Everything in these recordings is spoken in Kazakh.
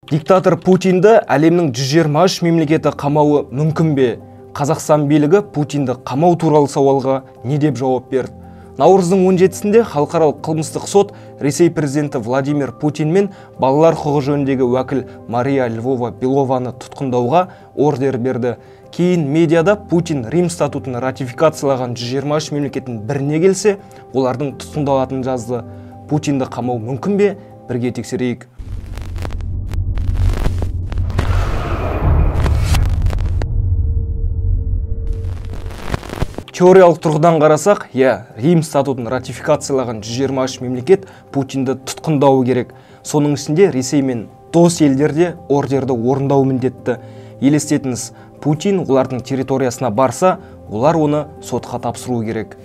Диктатор Путинді әлемнің 123 мемлекеті қамауы мүмкін бе? Қазақстан билігі Путинді қамау туралы сауалға не деп жауап берді? Наурыздың 17-сінде халықаралық қылмыстық сот Ресей президенті Владимир Путин мен балалар құқығы жөніндегі уәкіл Мария Львова-Белованы тұтқындауға ордер берді. Кейін медиада Путин Рим статутын ратификациялаған 123 мемлекеттің біріне келсе, олардың тұтқындалатынын жазды. Путинді қамау мүмкін бе? Бірге тексерейік. Теориялық тұрғыдан қарасақ, иә, Рим статутын ратификациялаған 123 мемлекет Путинді тұтқындауы керек. Соның ішінде Ресей мен дос елдер де ордерді орындау міндетті. Елестетіңіз, Путин олардың территориясына барса, олар оны сотқа тапсыруы керек.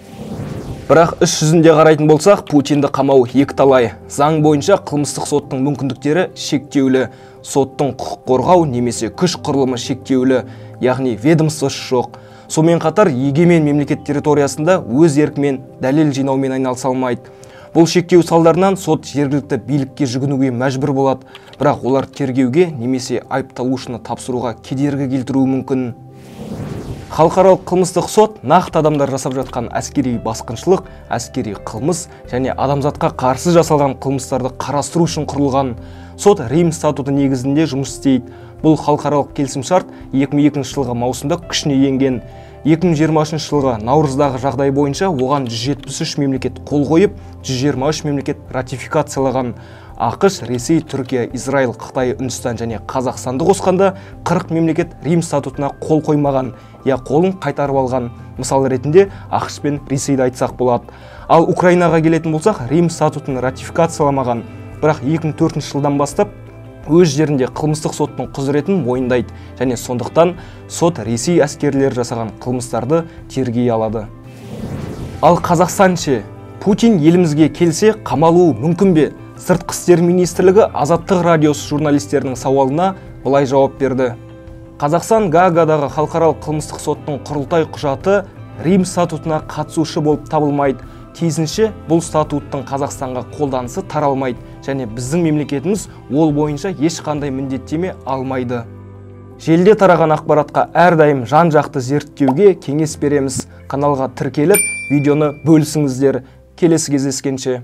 Бірақ іс жүзінде қарайтын болсақ, Путинді қамау екіталай. Заң бойынша қылмыстық соттың мүмкіндіктері шектеулі. Соттың құқық қорғау немесе күш құрылымы шектеулі, яғни ведомствосы жоқ. Сонымен қатар егемен мемлекет территориясында өз еркімен дәлел жинаумен айналыса алмайды. Бұл шектеу салдарынан сот жергілікті билікке жүгінуге мәжбүр болады, бірақ олар тергеуге немесе айыпталушыны тапсыруға кедергі келтіруі мүмкін. Халықаралық қылмыстық сот нақты адамдар жасап жатқан әскери басқыншылық, әскери қылмыс және адамзатқа қарсы жасалған қылмыстарды қарастыру үшін құрылған. Сот Рим статуты негізінде жұмыс істейді. Бұл халықаралық келісімшарт 2002 жылғы маусымда күшіне енген. 2023 жылғы наурыздағы жағдай бойынша оған 173 мемлекет қол қойып, 123 мемлекет ратификациялаған. АҚШ, Ресей, Түркия, Израиль, Қытай, Үндістан және Қазақстанды қосқанда 40 мемлекет Рим статутына қол қоймаған, я қолын қайтарып алған. Мысал ретінде АҚШ пен Ресейді айтсақ болады. Ал Украинаға келетін болсақ, Рим статутын ратификацияламаған, бірақ 2004 жылдан бастап өз жерінде қылмыстық соттың құзыретін мойындайды және сондықтан сот Ресей әскерлері жасаған қылмыстарды тергей алады. Ал Қазақстан ше? Путин елімізге келсе қамалуы мүмкін бе? Сыртқы істер министрлігі Азаттық радиосы журналистерінің сауалына былай жауап берді. Қазақстан Гаагадағы халықаралық қылмыстық соттың құрылтай құжаты Рим статутына қатысушы болып табылмайды. Тиісінше, бұл статуттың Қазақстанға қолданысы таралмайды және біздің мемлекетіміз ол бойынша ешқандай міндеттеме алмайды. Желіде тараған ақпаратқа әрдайым жан-жақты зерттеуге кеңес береміз. Каналға тіркеліп, видеоны бөлісіңіздер. Келесі кездескенше.